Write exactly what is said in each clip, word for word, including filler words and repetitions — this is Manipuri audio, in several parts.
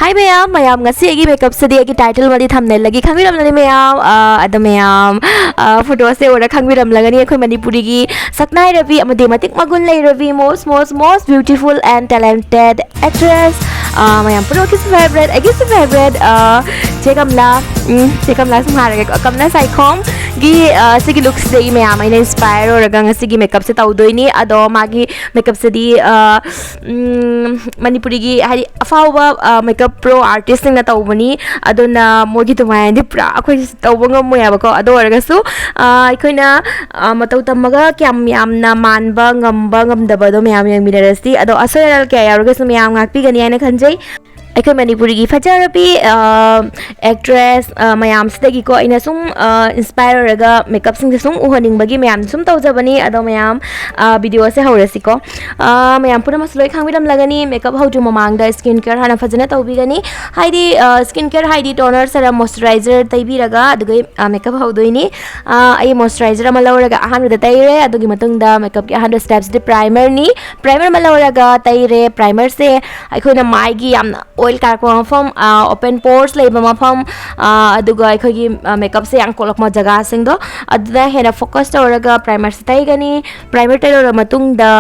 ꯍꯥꯏ ꯃꯌꯥꯝ, ꯃꯌꯥꯝ ꯉꯁꯤ ꯑꯩꯒꯤ ꯃꯦꯀꯞꯁꯤꯗꯤ ꯑꯩꯒꯤ ꯇꯥꯏꯇꯜ ꯑꯃꯗꯤ ꯊꯝꯅꯦꯜꯗꯒꯤ ꯈꯪꯕꯤꯔꯝꯂꯅꯤ ꯃꯌꯥꯝ꯫ ꯑ, ꯑꯗꯣ ꯃꯌꯥꯝ, ꯑ, ꯐꯣꯇꯣꯁꯦ ꯎꯔ ꯈꯪꯕꯤꯔꯝꯂꯒꯅꯤ ꯑꯩꯈꯣꯏ ꯃꯅꯤꯄꯨꯔꯤꯒꯤ ꯁꯛꯅꯥꯏꯔꯕꯤ ꯑꯃꯗꯤ ꯃꯇꯤꯛ ꯃꯒꯨꯟ ꯂꯩꯔꯕꯤ most most most beautiful and talented actress, ꯑ, ꯃꯌꯥꯝ ꯄꯨꯝꯅꯃꯛꯀꯤꯁꯨ favourite, ꯑꯩꯒꯤꯁꯨ favourite, ꯑ, ꯆꯦ ꯀꯝꯂꯥ, ꯎꯝ, ꯆꯦ ꯀꯝꯂꯥ ꯁꯨꯝ ꯍꯥꯏꯔꯒꯦꯀꯣ, ꯀꯝꯂꯥ ꯁꯥꯏꯈꯣꯝꯒꯤ, ꯑ, ꯁꯤꯒꯤ ꯂꯨꯛꯁꯤꯗꯒꯤ ꯃꯌꯥꯝ ꯑꯩꯅ ꯏꯟꯁꯄꯥꯌꯔ ꯑꯣꯏꯔꯒ ꯉꯁꯤꯒꯤ ꯃꯦꯀꯞꯁꯦ ꯇꯧꯗꯣꯏꯅꯤ꯫ ꯑꯗꯣ ꯃꯥꯒꯤ ꯃꯦꯀꯞꯁꯤꯗꯤ, ꯑ, ꯎꯝ, ꯃꯅꯤꯄꯨꯔꯤꯒꯤ ꯍꯥꯏꯗꯤ ꯑꯐꯥꯎꯕ, ꯑ, ꯃꯦꯀꯞ ꯄ꯭ꯔꯣ ꯑꯥꯔꯇꯤꯁꯁꯤꯡꯅ ꯇꯧꯕꯅꯤ꯫ ꯑꯗꯨꯅ ꯃꯣꯏꯒꯤ ꯑꯗꯨꯃꯥꯏꯅꯗꯤ ꯄꯨꯔꯥ ꯑꯩꯈꯣꯏ ꯇꯧꯕ ꯉꯝꯃꯣꯏ ꯍꯥꯏꯕꯀꯣ꯫ ꯑꯗꯨ ꯑꯣꯏꯔꯒꯁꯨ, ꯑ, ꯑꯩꯈꯣꯏꯅ, ꯑ, ꯃꯇꯧ ꯇꯝꯃꯒ ꯀꯌꯥꯝ ꯌꯥꯝꯅ ꯃꯥꯟꯕ ꯉꯝꯕ ꯉꯝꯗꯕꯗꯣ ꯃꯌꯥꯝ ꯌꯦꯡꯃꯤꯟꯅꯔꯁꯤ꯫ ꯑꯗꯣ ꯑꯁꯣꯏ ꯑꯔꯥꯜ ꯀꯌꯥ ꯌꯥꯎꯔꯒꯁꯨ ꯃꯌꯥꯝ ꯉꯥꯛꯄꯤꯒꯅꯤ ꯍꯥꯏꯅ ꯈꯟꯖꯩ꯫ ꯑꯩꯈꯣꯏ ꯃꯅꯤꯄꯨꯔꯤꯒꯤ ꯐꯖꯔꯕꯤ, ꯑ, ꯑꯦꯛꯇ꯭ꯔꯦꯁ, ꯑ, ꯃꯌꯥꯝꯁꯤꯗꯒꯤꯀꯣ ꯑꯩꯅ ꯁꯨꯝ, ꯑ, ꯏꯟꯁꯄꯥꯌꯔ ꯑꯣꯏꯔꯒ ꯃꯦꯀꯞꯁꯤꯡꯁꯦ ꯁꯨꯝ ꯎꯍꯟꯅꯤꯡꯕꯒꯤ ꯃꯌꯥꯝ ꯁꯨꯝ ꯇꯧꯖꯕꯅꯤ꯫ ꯑꯗꯣ ꯃꯌꯥꯝ, ꯑ, ꯚꯤꯗꯤꯑꯣꯁꯦ ꯍꯧꯔꯁꯤꯀꯣ꯫ ꯑ, ꯃꯌꯥꯝ ꯄꯨꯝꯅꯃꯛꯁꯨ ꯂꯣꯏ ꯈꯪꯕꯤꯔꯝꯂꯒꯅꯤ, ꯃꯦꯀꯞ ꯍꯧꯗ꯭ꯔꯤ ꯃꯃꯥꯡꯗ ꯁ꯭ꯀꯤꯟ ꯀꯦꯌꯔ ꯍꯥꯟꯅ ꯐꯖꯅ ꯇꯧꯕꯤꯒꯅꯤ꯫ ꯍꯥꯏꯗꯤ, ꯑ, ꯁ꯭ꯀꯤꯟ ꯀꯦꯌꯔ ꯍꯥꯏꯗꯤ ꯇꯣꯅꯔ, ꯁꯦꯔꯝ, ꯃꯣꯏꯆꯔꯥꯏꯖꯔ ꯇꯩꯕꯤꯔꯒ ꯑꯗꯨꯒ, ꯑ, ꯃꯦꯀꯞ ꯍꯧꯗꯣꯏꯅꯤ꯫ ꯑ, ꯑꯩ ꯃꯣꯏꯆꯔꯥꯏꯖꯔ ꯑꯃ ꯂꯧꯔꯒ ꯑꯍꯥꯟꯕꯗ ꯇꯩꯔꯦ꯫ ꯑꯗꯨꯒꯤ ꯃꯇꯨꯡꯗ ꯃꯦꯀꯞꯀꯤ ꯑꯍꯥꯟꯕ ꯁ꯭ꯇꯦꯞꯁꯤꯗꯤ ꯄ꯭ꯔꯥꯏꯃꯔꯅꯤ꯫ ꯄ꯭ꯔꯥꯏꯃꯔ ꯑꯃ ꯂꯧꯔꯒ ꯇꯩꯔꯦ꯫ ꯄ꯭ꯔꯥꯏꯃꯔꯁꯦ ꯑꯩꯈꯣꯏꯅ ꯃꯥꯏꯒꯤ ꯌꯥꯝꯅ ꯑꯣꯏꯜ ꯀꯥꯔꯛꯄ ꯃꯐꯝ, ꯑ, ꯑꯣꯄꯦꯟ ꯄꯣꯔꯁ ꯂꯩꯕ ꯃꯐꯝ, ꯑ, ꯑꯗꯨꯒ ꯑꯩꯈꯣꯏꯒꯤ, ꯑ, ꯃꯦꯀꯞꯁꯦ ꯌꯥꯝ ꯀꯣꯛꯂꯛꯄ ꯖꯒꯥꯁꯤꯡꯗꯣ, ꯑꯗꯨꯗ ꯍꯦꯟꯅ ꯐꯣꯀꯁ ꯇꯧꯔꯒ ꯄ꯭ꯔꯥꯏꯃꯔꯁꯦ ꯇꯩꯒꯅꯤ꯫ ꯄ꯭ꯔꯥꯏꯃꯔ ꯇꯩꯔꯕ ꯃꯇꯨꯡꯗ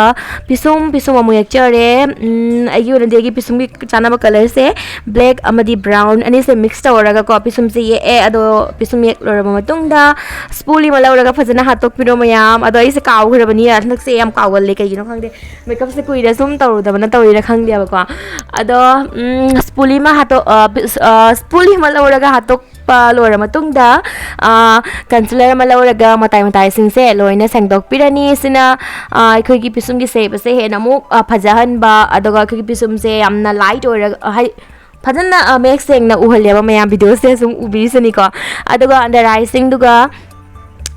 ꯄꯤꯁꯨꯝ, ꯄꯤꯁꯨꯝ ꯑꯃꯨꯛ ꯌꯦꯛꯆꯔꯦ꯫ ꯎꯝ, ꯑꯩꯒꯤ ꯑꯣꯏꯅꯗꯤ ꯑꯩꯒꯤ ꯄꯤꯁꯨꯝꯒꯤ ꯆꯥꯅꯕ ꯀꯂꯔꯁꯦ ꯕ꯭ꯂꯦꯛ ꯑꯃꯗꯤ ꯕ꯭ꯔꯥꯎꯟ ꯑꯅꯤꯁꯦ ꯃꯤꯛꯁ ꯇꯧꯔꯒꯀꯣ ꯄꯤꯁꯨꯝꯁꯦ ꯌꯦꯛꯑꯦ꯫ ꯑꯗꯣ ꯄꯤꯁꯨꯝ ꯌꯦꯛ ꯂꯣꯏꯔꯕ ꯃꯇꯨꯡꯗ ꯁ꯭ꯄꯨꯂꯤ ꯑꯃ ꯂꯧꯔꯒ ꯐꯖꯅ ꯍꯥꯠꯇꯣꯛꯄꯤꯔꯣ ꯃꯌꯥꯝ꯫ ꯑꯗꯣ ꯑꯩꯁꯦ ꯀꯥꯎꯈ꯭ꯔꯕꯅꯤ, ꯍꯟꯗꯛꯁꯦ ꯌꯥꯝ ꯀꯥꯎꯒꯜꯂꯦ, ꯀꯩꯒꯤꯅꯣ ꯈꯪꯗꯦ꯫ ꯃꯦꯀꯞꯁꯦ ꯀꯨꯏꯔꯦ ꯁꯨꯝ ꯇꯧꯔꯨꯗꯕꯅ ꯇꯧꯔꯤꯔꯥ ꯈꯪꯗꯦꯕꯀꯣ꯫ ꯑꯗꯣ, ꯎꯝ, ꯁ꯭ꯄꯨꯂꯤ ꯑꯃ ꯍꯥꯠꯇꯣꯛ-, ꯑ, ꯄꯤꯁ-, ꯑ, ꯁ꯭ꯄꯨꯂꯤ ꯑꯃ ꯂꯧꯔꯒ ꯍꯥꯠꯇꯣꯛꯄ ꯂꯣꯏꯔ ꯃꯇꯨꯡꯗ, ꯑ, ꯀꯟꯁꯤꯂꯔ ꯑꯃ ꯂꯧꯔꯒ ꯃꯇꯥꯏ ꯃꯇꯥꯏꯁꯤꯡꯁꯦ ꯂꯣꯏꯅ ꯁꯦꯡꯗꯣꯛꯄꯤꯔꯅꯤ꯫ ꯁꯤꯅ, ꯑ, ꯑꯩꯈꯣꯏꯒꯤ ꯄꯤꯁꯨꯝꯒꯤ ꯁꯦꯞ ꯑꯁꯦ ꯍꯦꯟꯅ ꯑꯃꯨꯛ, ꯑ, ꯐꯖꯍꯟꯕ, ꯑꯗꯨꯒ ꯑꯩꯈꯣꯏꯒꯤ ꯄꯤꯁꯨꯝꯁꯦ ꯌꯥꯝꯅ ꯂꯥꯏꯠ ꯑꯣꯏꯔꯒ, ꯍꯥꯏ-, ꯐꯖꯅ, ꯑ, ꯃꯌꯦꯛ ꯁꯦꯡꯅ ꯎꯍꯜꯂꯦꯕ ꯃꯌꯥꯝ ꯚꯤꯗꯤꯑꯣꯁꯦ ꯁꯨꯝ ꯎꯕꯤꯔꯤꯁꯤꯅꯤꯀꯣ꯫ ꯑꯗꯨꯒ ꯑꯟꯗꯔ ꯑꯥꯏꯁꯤꯡꯗꯨꯒ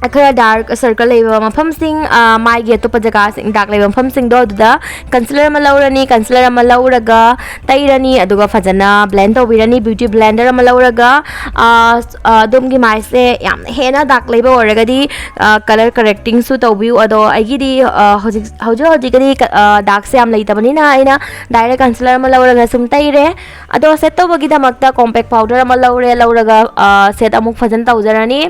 ꯈꯔ ꯗꯥꯔꯛ ꯁꯔꯀꯜ ꯂꯩꯕ ꯃꯐꯝꯁꯤꯡ, ꯑ, ꯃꯥꯏꯒꯤ ꯑꯇꯣꯞꯄ ꯖꯒꯥꯁꯤꯡ ꯗꯥꯛ ꯂꯩꯕ ꯃꯐꯝꯁꯤꯡꯗꯣ ꯑꯗꯨꯗ ꯀꯟꯁꯤꯂꯔ ꯑꯃ ꯂꯧꯔꯅꯤ꯫ ꯀꯟꯁꯤꯂꯔ ꯑꯃ ꯂꯧꯔꯒ ꯇꯩꯔꯅꯤ, ꯑꯗꯨꯒ ꯐꯖꯅ ꯕ꯭ꯂꯦꯟ ꯇꯧꯕꯤꯔꯅꯤ꯫ ꯕ꯭ꯌꯨꯇꯤ ꯕ꯭ꯂꯦꯟꯗꯔ ꯑꯃ ꯂꯧꯔꯒ, ꯑ, ꯑ, ꯑꯗꯣꯝꯒꯤ ꯃꯥꯏꯁꯦ ꯌꯥꯝꯅ ꯍꯦꯟꯅ ꯗꯥꯛ ꯂꯩꯕ ꯑꯣꯏꯔꯒꯗꯤ, ꯑ, ꯀꯂꯔ ꯀꯔꯦꯛꯇꯤꯡꯁꯨ ꯇꯧꯕꯤꯌꯨ꯫ ꯑꯗꯣ ꯑꯩꯒꯤꯗꯤ, ꯑ, ꯍꯧꯖꯤꯛ, ꯍꯧꯖꯤꯛ ꯍꯧꯖꯤꯛꯀꯗꯤ ꯀ-, ꯑ, ꯗꯥꯛꯁꯦ ꯌꯥꯝ ꯂꯩꯇꯕꯅꯤꯅ ꯑꯩꯅ ꯗꯥꯏꯔꯦꯛ ꯀꯟꯁꯤꯂꯔ ꯑꯃ ꯂꯧꯔꯒ ꯁꯨꯝ ꯇꯩꯔꯦ꯫ ꯑꯗꯣ ꯁꯦꯠ ꯇꯧꯕꯒꯤꯗꯃꯛꯇ ꯀꯣꯝꯄꯦꯛ ꯄꯥꯎꯗꯔ ꯑꯃ ꯂꯧꯔꯦ, ꯂꯧꯔꯒ, ꯑ, ꯁꯦꯠ ꯑꯃꯨꯛ ꯐꯖꯅ ꯇꯧꯖꯔꯅꯤ꯫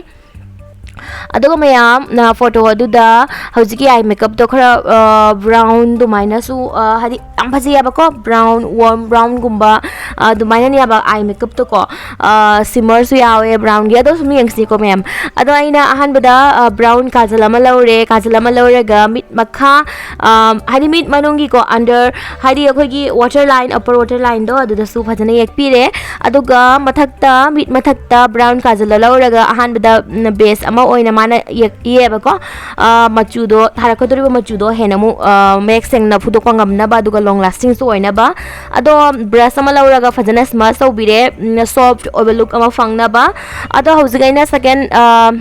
ꯑꯗꯨꯒ ꯃꯌꯥꯝ, ꯅ, ꯐꯣꯇꯣ ꯑꯗꯨꯗ ꯍꯧꯖꯤꯛꯀꯤ ꯑꯥꯏ ꯃꯦꯀꯞꯇꯣ ꯈꯔ, ꯑ, ꯕ꯭ꯔꯥꯎꯟ ꯑꯗꯨꯃꯥꯏꯅꯁꯨ, ꯑ, ꯍꯥꯏꯗꯤ ꯌꯥꯝ ꯐꯖꯩꯌꯦꯕꯀꯣ, ꯕ꯭ꯔꯥꯎꯟ, ꯋꯥꯔꯝ ꯕ꯭ꯔꯥꯎꯟꯒꯨꯝꯕ, ꯑ, ꯑꯗꯨꯃꯥꯏꯅꯅꯦꯕ ꯑꯥꯏ ꯃꯦꯀꯞꯇꯣꯀꯣ꯫ ꯑ, ꯁꯤꯃꯔꯁꯨ ꯌꯥꯎꯋꯦ ꯕ꯭ꯔꯥꯎꯟꯒꯤ꯫ ꯑꯗꯣ ꯁꯨꯝ ꯌꯦꯡꯁꯤꯀꯣ ꯃꯌꯥꯝ꯫ ꯑꯗꯣ ꯑꯩꯅ ꯑꯍꯥꯟꯕꯗ, ꯑ, ꯕ꯭ꯔꯥꯎꯟ ꯀꯥꯖꯜ ꯑꯃ ꯂꯧꯔꯦ꯫ ꯀꯥꯖꯜ ꯑꯃ ꯂꯧꯔꯒ ꯃꯤꯠ ꯃꯈꯥ, ꯑ, ꯍꯥꯏꯗꯤ ꯃꯤꯠ ꯃꯅꯨꯡꯒꯤꯀꯣ, ꯑꯟꯗꯔ, ꯍꯥꯏꯗꯤ ꯑꯩꯈꯣꯏꯒꯤ ꯋꯥꯇꯔ ꯂꯥꯏꯟ, ꯑꯞꯄꯔ ꯋꯥꯇꯔ ꯂꯥꯏꯟꯗꯣ ꯑꯗꯨꯗꯁꯨ ꯐꯖꯅ ꯌꯦꯛꯄꯤꯔꯦ꯫ ꯑꯗꯨꯒ ꯃꯊꯛꯇ, ꯃꯤꯠ ꯃꯊꯛꯇ ꯕ꯭ꯔꯥꯎꯟ ꯀꯥꯖꯜꯗꯣ ꯂꯧꯔꯒ ꯑꯍꯥꯟꯕꯗ, ꯎꯝ, ꯕꯦꯁ ꯑꯃ ꯑꯣꯏꯅ ꯃꯥꯅ ꯌꯦꯛ-, ꯌꯦꯛꯑꯦꯕꯀꯣ꯫ ꯑ, ꯃꯆꯨꯗꯣ, ꯊꯥꯔꯛꯀꯗꯧꯔꯤꯕ ꯃꯆꯨꯗꯣ ꯍꯦꯟꯅ ꯑꯃꯨꯛ, ꯑ, ꯃꯌꯦꯛ ꯁꯦꯡꯅ ꯐꯨꯗꯣꯛꯄ ꯉꯝꯅꯕ, ꯑꯗꯨꯒ ꯂꯣꯡ ꯂꯥꯁꯇꯤꯡꯁꯨ ꯑꯣꯏꯅꯕ꯫ ꯑꯗꯣ ꯕ꯭ꯔꯁ ꯑꯃ ꯂꯧꯔꯒ ꯐꯖꯅ ꯁ꯭ꯃꯖ ꯇꯧꯕꯤꯔꯦ, ꯎꯝ, ꯁꯣꯐ ꯑꯣꯏꯕ ꯂꯨꯛ ꯑꯃ ꯐꯪꯅꯕ꯫ ꯑꯗꯣ ꯍꯧꯖꯤꯛ ꯑꯩꯅ ꯁꯦꯀꯦꯟ, ꯑ,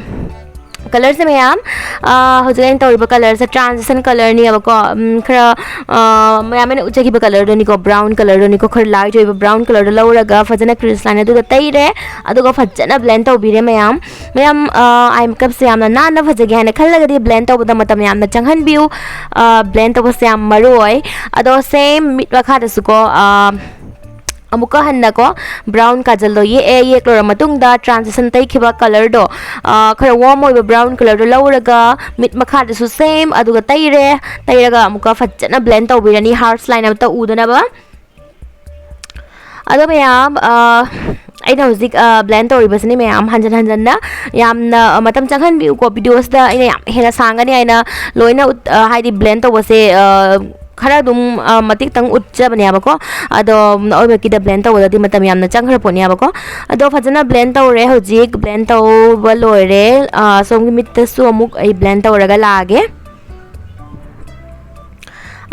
ꯀꯂꯔꯁꯦ ꯃꯌꯥꯝ, ꯑ, ꯍꯧꯖꯤꯛ ꯑꯩꯅ ꯇꯧꯔꯤꯕ ꯀꯂꯔꯁꯦ ꯇ꯭ꯔꯥꯟꯖꯤꯁꯟ ꯀꯂꯔꯅꯦꯕꯀꯣ꯫ ꯎꯝ, ꯈꯔ, ꯑ, ꯃꯌꯥꯝ ꯑꯩꯅ ꯎꯠꯆꯈꯤꯕ ꯀꯂꯔꯗꯨꯅꯤꯀꯣ, ꯕ꯭ꯔꯥꯎꯟ ꯀꯂꯔꯗꯨꯅꯤꯀꯣ, ꯈꯔ ꯂꯥꯏꯠ ꯑꯣꯏꯕ ꯕ꯭ꯔꯥꯎꯟ ꯀꯂꯔꯗꯣ ꯂꯧꯔꯒ ꯐꯖꯅ ꯀ꯭ꯔꯤꯁ ꯂꯥꯏꯟ ꯑꯗꯨꯗ ꯇꯩꯔꯦ꯫ ꯑꯗꯨꯒ ꯐꯖꯅ ꯕ꯭ꯂꯦꯟ ꯇꯧꯕꯤꯔꯦ ꯃꯌꯥꯝ꯫ ꯃꯌꯥꯝ, ꯑ, ꯑꯥꯏ ꯃꯦꯀꯞꯁꯦ ꯌꯥꯝꯅ ꯅꯥꯟꯅ ꯐꯖꯒꯦ ꯍꯥꯏꯅ ꯈꯜꯂꯒꯗꯤ ꯕ꯭ꯂꯦꯟ ꯇꯧꯕꯗ ꯃꯇꯝ ꯌꯥꯝꯅ ꯆꯪꯍꯟꯕꯤꯌꯨ꯫ ꯑ, ꯕ꯭ꯂꯦꯟ ꯇꯧꯕꯁꯦ ꯌꯥꯝ ꯃꯔꯨ ꯑꯣꯏ꯫ ꯑꯗꯣ ꯁꯦꯝ ꯃꯤꯠ ꯃꯈꯥꯗꯁꯨꯀꯣ, ꯑ, ꯑꯃꯨꯛꯀ ꯍꯟꯅꯀꯣ ꯕ꯭ꯔꯥꯎꯟ ꯀꯥꯖꯜꯗꯣ ꯌꯦꯛꯑꯦ꯫ ꯌꯦꯛꯂꯣꯏꯔ ꯃꯇꯨꯡꯗ ꯇ꯭ꯔꯥꯟꯖꯤꯁꯟ ꯇꯩꯈꯤꯕ ꯀꯂꯔꯗꯣ, ꯑ, ꯈꯔ ꯋꯥꯔꯝ ꯑꯣꯏꯕ ꯕ꯭ꯔꯥꯎꯟ ꯀꯂꯔꯗꯣ ꯂꯧꯔꯒ ꯃꯤꯠ ꯃꯈꯥꯗꯁꯨ ꯁꯦꯝ ꯑꯗꯨꯒ ꯇꯩꯔꯦ꯫ ꯇꯩꯔꯒ ꯑꯃꯨꯛꯀ ꯐꯖꯅ ꯕ꯭ꯂꯦꯟ ꯇꯧꯕꯤꯔꯅꯤ, ꯍꯥꯔꯁ ꯂꯥꯏꯟ ꯑꯃꯠꯇ ꯎꯗꯅꯕ꯫ ꯑꯗꯣ ꯃꯌꯥꯝ, ꯑ, ꯑꯩꯅ ꯍꯧꯖꯤꯛ, ꯑ, ꯕ꯭ꯂꯦꯟ ꯇꯧꯔꯤꯕꯁꯤꯅꯤ ꯃꯌꯥꯝ, ꯍꯟꯖꯟ ꯍꯟꯖꯟꯅ꯫ ꯌꯥꯝꯅ, ꯑ, ꯃꯇꯝ ꯆꯪꯍꯟꯕꯤꯌꯨꯀꯣ꯫ ꯚꯤꯗꯤꯑꯣꯁꯤꯗ ꯑꯩꯅ ꯌꯥꯝ ꯍꯦꯟꯅ ꯁꯥꯡꯒꯅꯤ ꯍꯥꯏꯅ ꯂꯣꯏꯅ ꯎꯠ-, ꯑ, ꯍꯥꯏꯗꯤ ꯕ꯭ꯂꯦꯟ ꯇꯧꯕꯁꯦ, ꯑ, ꯈꯔ ꯑꯗꯨꯝ, ꯑ, ꯃꯇꯦꯛꯇꯪ ꯎꯠꯆꯕꯅꯦꯕꯀꯣ꯫ ꯑꯗꯣ ꯑꯣꯏꯕꯀꯤꯗ ꯕ꯭ꯂꯦꯟ ꯇꯧꯕꯗꯗꯤ ꯃꯇꯝ ꯌꯥꯝꯅ ꯆꯪꯈ꯭ꯔ ꯄꯣꯠꯅꯦꯕꯀꯣ꯫ ꯑꯗꯣ ꯐꯖꯅ ꯕ꯭ꯂꯦꯟ ꯇꯧꯔꯦ꯫ ꯍꯧꯖꯤꯛ ꯕ꯭ꯂꯦꯟ ꯇꯧꯕ ꯂꯣꯏꯔꯦ꯫ ꯑ, ꯁꯣꯝꯒꯤ ꯃꯤꯠꯇꯁꯨ ꯑꯃꯨꯛ ꯑꯩ ꯕ꯭ꯂꯦꯟ ꯇꯧꯔꯒ ꯂꯥꯛꯑꯒꯦ꯫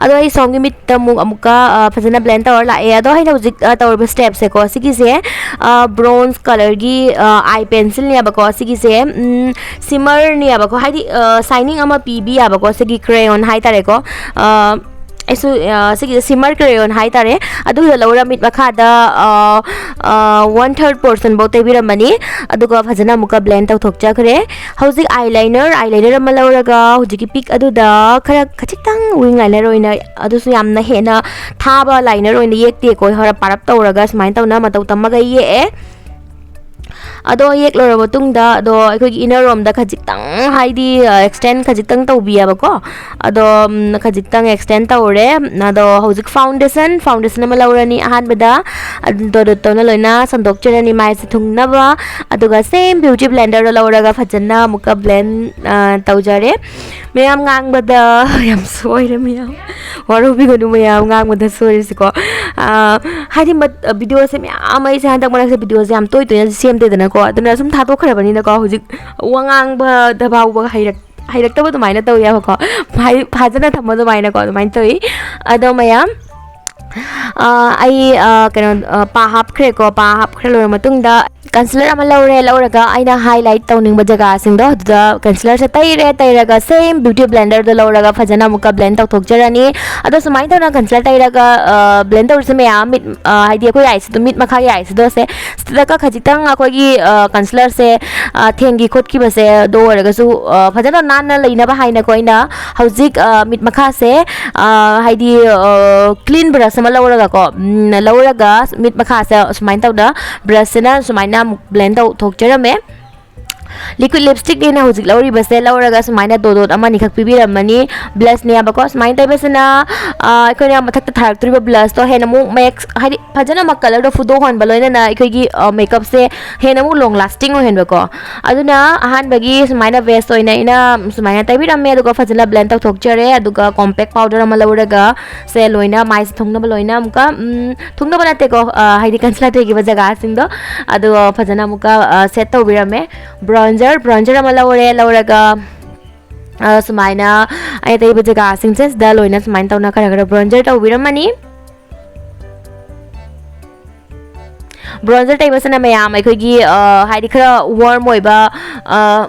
ꯑꯗꯣ ꯑꯩ ꯁꯣꯝꯒꯤ ꯃꯤꯠꯇ ꯑꯃꯨꯛ ꯑꯃꯨꯛꯀ ꯐꯖꯅ ꯕ꯭ꯂꯦꯟ ꯇꯧꯔ ꯂꯥꯛꯑꯦ꯫ ꯑꯗꯣ ꯑꯩꯅ ꯍꯧꯖꯤꯛ ꯇꯧꯔꯤꯕ ꯁ꯭ꯇꯦꯞꯁꯦꯀꯣ, ꯁꯤꯒꯤꯁꯦ ꯕ꯭ꯔꯣꯟꯖ ꯀꯂꯔꯒꯤ ꯑꯥꯏ ꯄꯦꯟꯁꯤꯜꯅꯦꯕꯀꯣ꯫ ꯁꯤꯒꯤꯁꯦ ꯁꯤꯃꯔꯅꯦꯕꯀꯣ, ꯍꯥꯏꯗꯤ ꯁꯥꯏꯅꯤꯡ ꯑꯃ ꯄꯤꯕꯤ ꯌꯥꯕꯀꯣ꯫ ꯁꯤꯒꯤ ꯀ꯭ꯔꯦꯌꯣꯟ ꯍꯥꯏꯇꯥꯔꯦꯀꯣ꯫ ꯑꯩꯁꯨ ꯁꯤꯒꯤꯁꯦ ꯁꯤꯃꯔ ꯀ꯭ꯔꯦꯌꯣꯟ ꯍꯥꯏꯇꯥꯔꯦ꯫ ꯑꯗꯨꯗ ꯂꯧꯔ ꯃꯤꯠ ꯃꯈꯥꯗ ꯋꯥꯟ ꯊꯔꯠ ꯄꯣꯔꯁꯟꯐꯧ ꯇꯩꯕꯤꯔꯝꯃꯅꯤ꯫ ꯑꯗꯨꯒ ꯐꯖꯅ ꯑꯃꯨꯛꯀ ꯕ꯭ꯂꯦꯟ ꯇꯧꯊꯣꯛꯆꯈ꯭ꯔꯦ꯫ ꯍꯧꯖꯤꯛ ꯑꯥꯏ ꯂꯥꯏꯅꯔ ꯑꯥꯏ ꯂꯥꯏꯅꯔ ꯑꯃ ꯂꯧꯔꯒ ꯍꯧꯖꯤꯛꯀꯤ ꯄꯤꯛ ꯑꯗꯨꯗ ꯈꯔ ꯈꯖꯤꯛꯇꯪ ꯋꯤꯡ ꯂꯥꯏꯅꯔ ꯑꯣꯏꯅ, ꯑꯗꯨꯁꯨ ꯌꯥꯝꯅ ꯍꯦꯟꯅ ꯊꯥꯕ ꯂꯥꯏꯅꯔ ꯑꯣꯏꯅ ꯌꯦꯛꯇꯦꯀꯣ, ꯈꯔ ꯄꯥꯔꯞ ꯇꯧꯔꯒ ꯁꯨꯃꯥꯏꯅ ꯇꯧꯅ ꯃꯇꯧ ꯇꯝꯃꯒ ꯌꯦꯛꯑꯦ꯫ ꯑꯗꯣ ꯌꯦꯛ ꯂꯣꯏꯔꯕ ꯃꯇꯨꯡꯗ ꯑꯗꯣ ꯑꯩꯈꯣꯏꯒꯤ ꯏꯅꯔ ꯔꯣꯝꯗ ꯈꯖꯤꯛꯇꯪ, ꯍꯥꯏꯗꯤ ꯑꯦꯛꯁꯇꯦꯟ ꯈꯖꯤꯛꯇꯪ ꯇꯧꯕꯤꯌꯦꯕꯀꯣ꯫ ꯑꯗꯣ ꯈꯖꯤꯛꯇꯪ ꯑꯦꯛꯁꯇꯦꯟ ꯇꯧꯔꯦ꯫ ꯑꯗꯣ ꯍꯧꯖꯤꯛ ꯐꯥꯎꯟꯗꯦꯁꯟ ꯐꯥꯎꯟꯗꯦꯁꯟ ꯑꯃ ꯂꯧꯔꯅꯤ꯫ ꯑꯍꯥꯟꯕꯗ ꯗꯣꯗꯣꯇꯣꯅ ꯂꯣꯏꯅ ꯁꯟꯗꯣꯛꯆꯔꯅꯤ ꯃꯥꯏꯁꯦ ꯊꯨꯡꯅꯕ꯫ ꯑꯗꯨꯒ ꯁꯦꯝ ꯕ꯭ꯌꯨꯇꯤ ꯕ꯭ꯂꯦꯟꯗꯔꯗꯣ ꯂꯧꯔꯒ ꯐꯖꯅ ꯑꯃꯨꯛꯀ ꯕ꯭ꯂꯦꯟ ꯇꯧꯖꯔꯦ꯫ ꯃꯌꯥꯝ ꯉꯥꯡꯕꯗ ꯌꯥꯝ ꯁꯣꯏꯔꯦ ꯃꯌꯥꯝ꯫ ꯋꯥꯔꯧꯕꯤꯒꯅꯨ ꯃꯌꯥꯝ, ꯉꯥꯡꯕꯗ ꯁꯣꯏꯔꯤꯁꯤꯀꯣ꯫ ꯍꯥꯏꯗꯤ ꯚꯤꯗꯤꯑꯣꯁꯦ ꯃꯌꯥꯝ, ꯑꯩꯁꯦ ꯍꯟꯗꯛ ꯃꯔꯛꯁꯦ ꯚꯤꯗꯤꯑꯣꯁꯦ ꯌꯥꯝ ꯇꯣꯏ ꯇꯣꯏꯅ ꯁꯦꯝꯗꯦꯗꯅꯀꯣ꯫ ꯑꯗꯨꯅ ꯁꯨꯝ ꯊꯥꯗꯣꯛꯈ꯭ꯔꯕꯅꯤꯅꯀꯣ, ꯍꯧꯖꯤꯛ ꯋꯥ ꯉꯥꯡꯕꯗ ꯐꯥꯎꯕ ꯍꯩꯔꯛ ꯍꯩꯔꯛꯇꯕ ꯑꯗꯨꯃꯥꯏꯅ ꯇꯧꯋꯦꯕꯀꯣ꯫ ꯐꯥꯖꯅ ꯊꯝꯕ ꯑꯗꯨꯃꯥꯏꯅꯀꯣ, ꯑꯗꯨꯃꯥꯏꯅ ꯇꯧꯋꯤ꯫ ꯑꯗꯣ ꯃꯌꯥꯝ, ꯑꯩ ꯀꯩꯅꯣ, ꯄꯥ ꯍꯥꯞꯈ꯭ꯔꯦꯀꯣ꯫ ꯄꯥ ꯍꯥꯞꯈ꯭ꯔ ꯂꯣꯏꯔ ꯃꯇꯨꯡꯗ ꯀꯟꯁꯤꯂꯔ ꯑꯃ ꯂꯧꯔꯦ꯫ ꯂꯧꯔꯒ ꯑꯩꯅ ꯍꯥꯏꯂꯥꯏꯠ ꯇꯧꯅꯤꯡꯕ ꯖꯒꯥꯁꯤꯡꯗꯣ ꯑꯗꯨꯗ ꯀꯟꯁꯤꯂꯔꯁꯦ ꯇꯩꯔꯦ꯫ ꯇꯩꯔꯒ ꯁꯦꯝ ꯕ꯭ꯌꯨꯇꯤ ꯕ꯭ꯂꯦꯟꯗꯔꯗꯣ ꯂꯧꯔꯒ ꯐꯖꯅ ꯑꯃꯨꯛꯀ ꯕ꯭ꯂꯦꯟ ꯇꯧꯊꯣꯛꯆꯔꯅꯤ꯫ ꯑꯗꯣ ꯁꯨꯃꯥꯏꯅ ꯇꯧꯅ ꯀꯟꯁꯤꯂꯔ ꯇꯩꯔꯒ ꯕ꯭ꯂꯦꯟ ꯇꯧꯔꯤꯁꯦ ꯃꯌꯥꯝ, ꯃꯤꯠ, ꯍꯥꯏꯗꯤ ꯑꯩꯈꯣꯏ ꯑꯥꯏꯁꯤꯗꯣ, ꯃꯤꯠ ꯃꯈꯥꯒꯤ ꯑꯥꯏꯁꯤꯗꯣꯁꯦ, ꯁꯤꯗꯒ ꯈꯖꯤꯛꯇꯪ ꯑꯩꯈꯣꯏꯒꯤ ꯀꯟꯁꯤꯂꯔꯁꯦ ꯊꯦꯡꯈꯤ ꯈꯣꯠꯈꯤꯕꯁꯦ, ꯑꯗꯨ ꯑꯣꯏꯔꯒꯁꯨ ꯐꯖꯅ ꯅꯥꯟꯅ ꯂꯩꯅꯕ ꯍꯥꯏꯅꯀꯣ, ꯑꯩꯅ ꯍꯧꯖꯤꯛ ꯃꯤꯠ ꯃꯈꯥꯁꯦ, ꯍꯥꯏꯗꯤ ꯀ꯭ꯂꯤꯟ ꯕ꯭ꯔꯁ ꯑꯃ ꯂꯧꯔꯒꯀꯣ, ꯂꯧꯔꯒ ꯃꯤꯠ ꯃꯈꯥꯁꯦ ꯁꯨꯃꯥꯏꯅ ꯇꯧꯗ ꯕ꯭ꯔꯁꯁꯤꯅ ꯁꯨꯃꯥꯏꯅ ꯑꯃꯨꯛ ꯕ꯭ꯂꯦꯟ ꯇꯧꯊꯣꯛꯆꯔꯝꯃꯦ꯫ ꯂꯤꯀ꯭ꯋꯤꯠ ꯂꯤꯞꯁꯇꯤꯛꯅꯦꯅ ꯍꯧꯖꯤꯛ ꯂꯧꯔꯤꯕꯁꯦ, ꯂꯧꯔꯒ ꯁꯨꯃꯥꯏꯅ ꯗꯣꯠ ꯗꯣꯠ ꯑꯃꯅꯤꯈꯛ ꯄꯤꯕꯤꯔꯝꯃꯅꯤ꯫ ꯕ꯭ꯂꯁꯅꯦꯕꯀꯣ꯫ ꯁꯨꯃꯥꯏꯅ ꯇꯩꯕꯁꯤꯅ ꯑꯩꯈꯣꯏꯅ ꯃꯊꯛꯇ ꯊꯥꯔꯛꯇꯣꯔꯤꯕ ꯕ꯭ꯂꯁꯇꯣ ꯍꯦꯟꯅ ꯑꯃꯨꯛ ꯃꯌꯦꯛ, ꯍꯥꯏꯗꯤ ꯐꯖꯅ ꯑꯃꯨꯛ ꯀꯂꯔꯗꯣ ꯐꯨꯗꯣꯛꯍꯟꯕ, ꯂꯣꯏꯅꯅ ꯑꯩꯈꯣꯏꯒꯤ ꯃꯦꯀꯞꯁꯦ ꯍꯦꯟꯅ ꯑꯃꯨꯛ ꯂꯣꯡ ꯂꯥꯁꯇꯤꯡ ꯑꯣꯏꯍꯟꯕꯀꯣ꯫ ꯑꯗꯨꯅ ꯑꯍꯥꯟꯕꯒꯤ ꯁꯨꯃꯥꯏꯅ ꯕꯦꯁ ꯑꯣꯏꯅ ꯑꯩꯅ ꯁꯨꯃꯥꯏꯅ ꯇꯩꯕꯤꯔꯝꯃꯦ꯫ ꯑꯗꯨꯒ ꯐꯖꯅ ꯕ꯭ꯂꯦꯟ ꯇꯧꯊꯣꯛꯆꯔꯦ꯫ ꯑꯗꯨꯒ ꯀꯣꯝꯄꯦꯛ ꯄꯥꯎꯗꯔ ꯑꯃ ꯂꯧꯔꯒ ꯁꯦ ꯂꯣꯏꯅ ꯃꯥꯏꯁꯦ ꯊꯨꯡꯅꯕ ꯂꯣꯏꯅ ꯑꯃꯨꯛꯀ, ꯊꯨꯡꯅꯕ ꯅꯠꯇꯦꯀꯣ, ꯍꯥꯏꯗꯤ ꯀꯟꯁꯤꯂꯔ ꯇꯩꯈꯤꯕ ꯖꯒꯥꯁꯤꯡꯗꯣ ꯑꯗꯨꯒ ꯐꯖꯅ ꯑꯃꯨꯛꯀ ꯁꯦꯠ ꯇꯧꯕꯤꯔꯝꯃꯦ꯫ ꯕ꯭ꯔꯣꯟꯖꯔ, ꯕ꯭ꯔꯣꯟꯖꯔ ꯑꯃ ꯂꯧꯔꯦ꯫ ꯂꯧꯔꯒ ꯑ, ꯁꯨꯃꯥꯏꯅ ꯑꯩꯅ ꯇꯩꯕ ꯖꯒꯥꯁꯤꯡꯁꯦ ꯁꯤꯗ ꯂꯣꯏꯅ ꯁꯨꯃꯥꯏꯅ ꯇꯧꯅ ꯈꯔ ꯈꯔ bronzer ꯇꯧꯕꯤꯔꯝꯃꯅꯤ꯫ Bronzer ꯇꯩꯕꯁꯤꯅ ꯃꯌꯥꯝ ꯑꯩꯈꯣꯏꯒꯤ, ꯑ, ꯍꯥꯏꯗꯤ ꯈꯔ warm ꯑꯣꯏꯕ, ꯑ,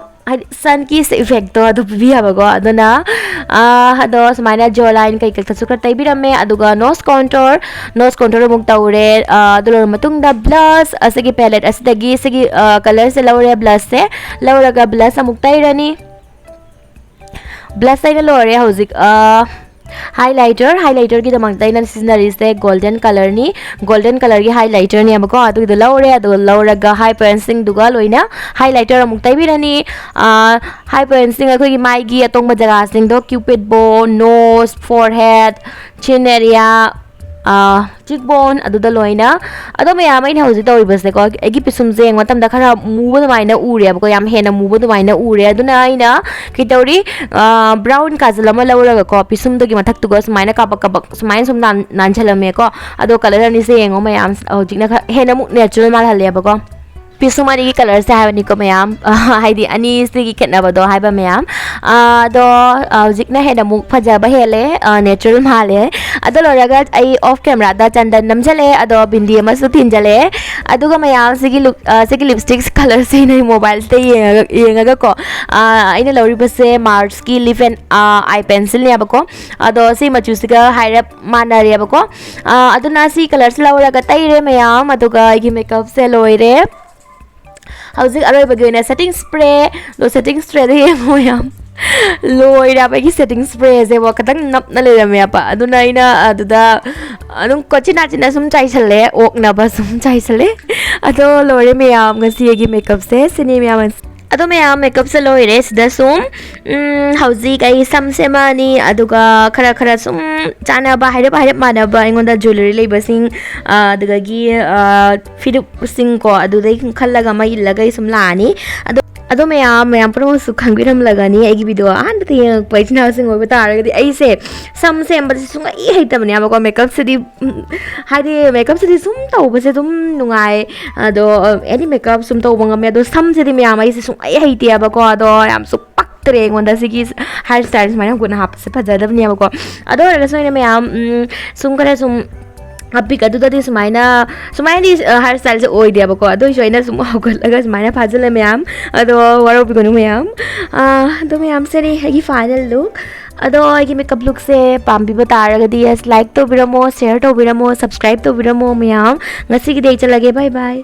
ꯍꯥꯏꯗꯤ sun kiss effect ꯇꯣ ꯑꯗꯨ ꯄꯤꯕꯤꯌꯦꯕꯀꯣ꯫ ꯑꯗꯨꯅ, ꯑ, ꯑꯗꯣ ꯁꯨꯃꯥꯏꯅ jaw line ꯀꯩꯀꯩꯗꯁꯨ ꯈꯔ ꯇꯩꯕꯤꯔꯝꯃꯦ꯫ ꯑꯗꯨꯒ nose contour, nose contour ꯑꯃꯨꯛ ꯇꯧꯔꯦ꯫ ꯑ, ꯑꯗꯨ ꯂꯣꯏꯔ ꯃꯇꯨꯡꯗ blush, ꯑꯁꯤꯒꯤ palette ꯑꯁꯤꯗꯒꯤ ꯁꯤꯒꯤ, ꯑ, colour ꯁꯦ ꯂꯧꯔꯦ, blush ꯁꯦ꯫ ꯂꯧꯔꯒ blush ꯑꯃꯨꯛ ꯇꯩꯔꯅꯤ꯫ Blush ꯇꯩꯔ ꯂꯣꯏꯔꯦ꯫ ꯍꯧꯖꯤꯛ, ꯑ, highlighter, highlighter ꯒꯤꯗꯃꯛꯇ ꯑꯩꯅ ꯁꯤꯖꯤꯟꯅꯔꯤꯁꯦ golden colour ꯅꯤ꯫ Golden colour ꯒꯤ highlighter ꯅꯦꯕꯀꯣ꯫ ꯑꯗꯨꯒꯤꯗꯣ ꯂꯧꯔꯦ, ꯑꯗꯨꯒ ꯂꯧꯔꯒ high point ꯁꯤꯡꯗꯨꯒ ꯂꯣꯏꯅ highlighter ꯑꯃꯨꯛ ꯇꯩꯕꯤꯔꯅꯤ꯫ ꯑ, high point ꯁꯤꯡ ꯑꯩꯈꯣꯏꯒꯤ ꯃꯥꯏꯒꯤ ꯑꯇꯣꯡꯕ ꯖꯒꯥꯁꯤꯡꯗꯣ, cupid bow, nose, forehead, chin area, ꯑ, cheek bone, ꯑꯗꯨꯗ ꯂꯣꯏꯅ꯫ ꯑꯗꯣ ꯃꯌꯥꯝ, ꯑꯩꯅ ꯍꯧꯖꯤꯛ ꯇꯧꯔꯤꯕꯁꯦꯀꯣ, ꯑꯩꯒꯤ ꯄꯤꯁꯨꯝꯁꯦ ꯌꯦꯡꯕ ꯃꯇꯝꯗ ꯈꯔ ꯃꯨꯕ ꯑꯗꯨꯃꯥꯏꯅ ꯎꯔꯦꯕꯀꯣ, ꯌꯥꯝ ꯍꯦꯟꯅ ꯃꯨꯕ ꯑꯗꯨꯃꯥꯏꯅ ꯎꯔꯦ꯫ ꯑꯗꯨꯅ ꯑꯩꯅ ꯀꯩꯇꯧꯔꯤ, ꯑ, brown ꯀꯥꯖꯜ ꯑꯃ ꯂꯧꯔꯒꯀꯣ, ꯄꯤꯁꯨꯝꯗꯨꯒꯤ ꯃꯊꯛꯇꯨꯒ ꯁꯨꯃꯥꯏꯅ ꯀꯥꯕꯛ ꯀꯥꯕꯛ ꯁꯨꯃꯥꯏꯅ ꯁꯨꯝ ꯅꯥꯟ-, ꯅꯥꯟꯁꯤꯜꯂꯝꯃꯦꯀꯣ꯫ ꯑꯗꯣ colour ꯑꯅꯤꯁꯦ ꯌꯦꯡꯉꯣ ꯃꯌꯥꯝ, ꯍꯧꯖꯤꯛꯅ ꯈꯔ ꯍꯦꯟꯅ ꯑꯃꯨꯛ natural ꯃꯥꯜꯍꯜꯂꯦꯕꯀꯣ꯫ ꯄꯤꯁꯨꯝ ꯑꯅꯤꯒꯤ colour ꯁꯦ ꯍꯥꯏꯕꯅꯤꯀꯣ ꯃꯌꯥꯝ, ꯍꯥꯏꯗꯤ ꯑꯅꯤꯁꯤꯒꯤ ꯈꯦꯠꯅꯕꯗꯣ ꯍꯥꯏꯕ ꯃꯌꯥꯝ꯫ ꯑꯥ, ꯑꯗꯣ, ꯑꯥ, ꯍꯧꯖꯤꯛꯅ ꯍꯦꯟꯅ ꯑꯃꯨꯛ ꯐꯖꯕ ꯍꯦꯜꯂꯦ, ꯑꯥ, natural ꯃꯥꯜꯂꯦ꯫ ꯑꯗꯣ ꯂꯣꯏꯔꯒ ꯑꯩ off camera ꯗ ꯆꯟꯗꯟ ꯅꯝꯖꯜꯂꯦ, ꯑꯗꯣ ꯕꯤꯟꯗꯤ ꯑꯃꯁꯨ ꯊꯤꯟꯖꯜꯂꯦ꯫ ꯑꯗꯨꯒ ꯃꯌꯥꯝ ꯁꯤꯒꯤ look, ꯑꯥ, ꯁꯤꯒꯤ lipsticks colour ꯁꯦ ꯑꯩꯅ mobile ꯁꯤꯗ ꯌꯦꯡꯉꯒ, ꯌꯦꯡꯉꯒꯀꯣ, ꯑꯥ, ꯑꯩꯅ ꯂꯧꯔꯤꯕꯁꯦ Mars ꯀꯤ Live and, ah, Eye pencil ꯅꯦꯕꯀꯣ꯫ ꯑꯗꯣ ꯁꯤ ꯃꯆꯨꯁꯤꯒ ꯍꯥꯏꯔꯞ ꯃꯥꯟꯅꯔꯦꯕꯀꯣ꯫ ꯑꯥ, ꯑꯗꯨꯅ ꯁꯤ colour ꯁꯦ ꯂꯧꯔꯒ ꯇꯩꯔꯦ ꯃꯌꯥꯝ, ꯑꯗꯨꯒ ꯑꯩꯒꯤ makeup ꯁꯦ ꯂꯣꯏꯔꯦ꯫ ꯍꯧꯖꯤꯛ ꯑꯔꯣꯏꯕꯒꯤ ꯑꯣꯏꯅ setting spray꯫ ꯑꯗꯣ setting spray ꯗ ꯌꯦꯡꯉꯣ ꯃꯌꯥꯝ, ꯂꯣꯏꯔꯦ ꯍꯥꯏꯕ ꯑꯩꯒꯤ setting spray ꯁꯦ, ꯋꯥ ꯈꯇꯪ ꯅꯞꯅ ꯂꯩꯔꯝꯃꯦꯕ꯫ ꯑꯗꯨꯅ ꯑꯩꯅ ꯑꯗꯨꯗ ꯑꯗꯨꯝ ꯀꯣꯆꯤꯟ ꯅꯥꯆꯤꯟꯅ ꯁꯨꯝ ꯆꯥꯏꯁꯜꯂꯦ, ꯑꯣꯛꯅꯕ ꯁꯨꯝ ꯆꯥꯏꯁꯜꯂꯦ꯫ ꯑꯗꯣ ꯂꯣꯏꯔꯦ ꯃꯌꯥꯝ, ꯉꯁꯤ ꯑꯩꯒꯤ makeup ꯁꯦ ꯁꯤꯅꯤ ꯃꯌꯥꯝ꯫ ꯑꯗꯣ ꯃꯌꯥꯝ, makeup ꯁꯦ ꯂꯣꯏꯔꯦ꯫ ꯁꯤꯗ ꯁꯨꯝ, ꯎꯝ, ꯍꯧꯖꯤꯛ ꯑꯩ ꯁꯝ ꯁꯦꯝꯃꯛꯑꯅꯤ, ꯑꯗꯨꯒ ꯈꯔ ꯈꯔ ꯁꯨꯝ ꯆꯥꯟꯅꯕ, ꯍꯥꯏꯔꯞ ꯍꯥꯏꯔꯞ ꯃꯥꯟꯅꯕ ꯑꯩꯉꯣꯟꯗ jewellery ꯂꯩꯕꯁꯤꯡ, ꯑ, ꯑꯗꯨꯗꯒꯤ, ꯑ, ꯐꯤꯔꯨꯛꯁꯤꯡꯀꯣ, ꯑꯗꯨꯗꯩ ꯈꯜꯂꯒ ꯑꯃ ꯏꯜꯂꯒ ꯑꯩ ꯁꯨꯝ ꯂꯥꯛꯑꯅꯤ꯫ ꯑꯗꯣ, ꯑꯗꯣ ꯃꯌꯥꯝ, ꯃꯌꯥꯝ ꯄꯨꯝꯅꯃꯛꯁꯨ ꯈꯪꯕꯤꯔꯝꯂꯒꯅꯤ, ꯑꯩꯒꯤ video ꯑꯍꯥꯟꯕꯗ ꯌꯦꯡꯉꯛꯄ ꯏꯆꯤꯟ ꯏꯅꯥꯎꯁꯤꯡ ꯑꯣꯏꯕ ꯇꯥꯔꯒꯗꯤ, ꯑꯩꯁꯦ ꯁꯝ ꯁꯦꯝꯕꯁꯦ ꯁꯨꯡꯍꯩ ꯍꯩꯇꯕꯅꯦꯕꯀꯣ꯫ Makeup ꯁꯤꯗꯤ, ꯎꯝ, ꯍꯥꯏꯗꯤ makeup ꯁꯤꯗꯤ ꯁꯨꯝ ꯇꯧꯕꯁꯦ ꯑꯗꯨꯝ ꯅꯨꯡꯉꯥꯏ, ꯑꯗꯣ any makeup ꯁꯨꯝ ꯇꯧꯕ ꯉꯝꯃꯦ꯫ ꯑꯗꯣ ꯁꯝꯁꯤꯗꯤ ꯃꯌꯥꯝ ꯑꯩꯁꯦ ꯁꯨꯡꯍꯩ ꯍꯩꯇꯦꯕꯀꯣ꯫ ꯑꯗꯣ ꯌꯥꯝꯁꯨ ꯄꯛ ꯇ꯭ꯔꯦ ꯑꯩꯉꯣꯟꯗ ꯁꯤꯒꯤ ꯍꯤꯌꯔ ꯁ꯭ꯇꯥꯏꯜ ꯁꯨꯃꯥꯏꯅ ꯍꯧꯒꯠꯅ ꯍꯥꯞꯄꯁꯦ ꯐꯖꯗꯕꯅꯦꯕꯀꯣ꯫ ꯑꯗꯨ ꯑꯣꯏꯔꯒꯁꯨ ꯑꯩꯅ ꯃꯌꯥꯝ, ꯎꯝ, ꯁꯨꯝ ꯈꯔ ꯁꯨꯝ ꯑꯄꯤꯛ ꯑꯗꯨꯗꯗꯤ ꯁꯨꯃꯥꯏꯅ, ꯁꯨꯃꯥꯏꯅꯗꯤ ꯍꯤꯌꯔ ꯁ꯭ꯇꯥꯏꯜꯁꯦ ꯑꯣꯏꯗꯦꯕꯀꯣ꯫ ꯑꯗꯨ ꯑꯣꯏꯁꯨ ꯑꯩꯅ ꯁꯨꯝ ꯍꯧꯒꯠꯂꯒ ꯁꯨꯃꯥꯏꯅ ꯐꯥꯖꯤꯜꯂꯦ ꯃꯌꯥꯝ꯫ ꯑꯗꯣ ꯋꯥꯔꯧꯕꯤꯒꯅꯨ ꯃꯌꯥꯝ꯫ ꯑꯥ, ꯑꯗꯨ ꯃꯌꯥꯝꯁꯤꯅꯤ ꯑꯩꯒꯤ ꯐꯥꯏꯅꯦꯜ ꯂꯨꯛ꯫ ꯑꯗꯣ ꯑꯩꯒꯤ ꯃꯦꯀꯞ ꯂꯨꯛꯁꯦ ꯄꯥꯝꯕꯤꯕ ꯇꯥꯔꯒꯗꯤ, yes, ꯂꯥꯏꯛ ꯇꯧꯕꯤꯔꯝꯃꯣ, ꯁꯤꯌꯔ ꯇꯧꯕꯤꯔꯝꯃꯣ, ꯁꯕꯁꯀ꯭ꯔꯥꯏꯕ ꯇꯧꯕꯤꯔꯝꯃꯣ ꯃꯌꯥꯝ꯫ ꯉꯁꯤꯒꯤꯗꯤ ꯑꯩ ꯆꯠꯂꯒꯦ, ꯕꯥꯏ ꯕꯥꯏ꯫